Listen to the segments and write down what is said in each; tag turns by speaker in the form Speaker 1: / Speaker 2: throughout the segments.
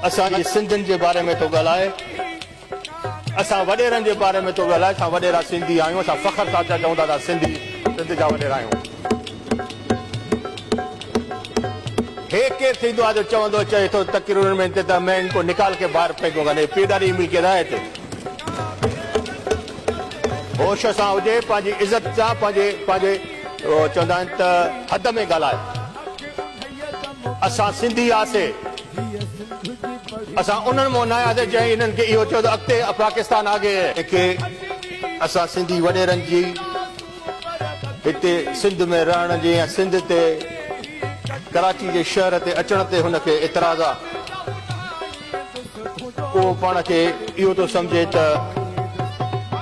Speaker 1: اسان جي سنڌين جي باري ۾ ٿو ڳالهائي، اسان وڏيرن جي باري ۾ ٿو ڳالهائي، اسان وڏيرا سنڌي آهيون، اسان فخر سان ٿا چئون ته اسان سنڌي سنڌ جا وڏيرا آهيون. هي ڪير ٿيندو آهي جو چوندو چئي ٿو تقريرن ۾ ته مين ان ڪو نڪال ڪي باهر ڦيڪونگا نه هي پيء ڏاڏي جي ملڪيت آهي هتي. هوش سان هجي پنهنجي عزت سان پنهنجي پنهنجي چوندا آهن ته حد ۾ ڳالهائي. اسان سنڌي آسي اسان انهن مون نه آياسي جنهن انهن کي اهو چيو ته اڳتي پاڪستان آگي هي. کي اسان سنڌي وڏيرن جي هتي سنڌ ۾ رهڻ جي يا سنڌ تي ڪراچي جي شهر تي اچڻ تي هن کي اعتراض آ. اهو پاڻ کي اهو ٿو سمجهي ته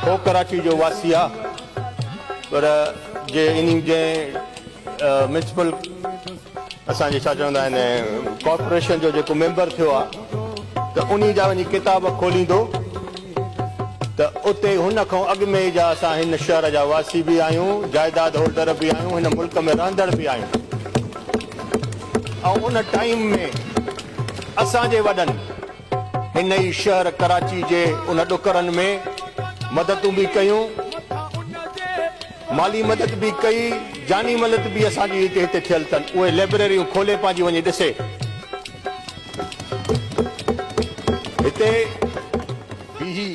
Speaker 1: هو ڪراچي جو واسي آ پر جي انهي جنهن ميونسپل اسان جي ڇا چوندا آهن ڪارپوريشن جو جيڪو ميمبر ٿيو آ ته انهي جا وڃي ڪتاب کوليندو ته اتي هن کان اڳ ۾ جا اسان هن شهر جا واسي به آهيون جائيداد هولڊر به آهيون هن ملڪ ۾ رهندڙ به آهيون ۽ ان ٽائيم ۾ اسان جي وڏن هن ئي شهر ڪراچي جي ان ڏڪرن ۾ مددون به ڪيون، مالي مدد به ڪئي، جاني مدد به اسان جي هتي هتي ٿيل تن اهي لئبريريون کولي پنهنجي وڃي ڏسي. هتي بيهي.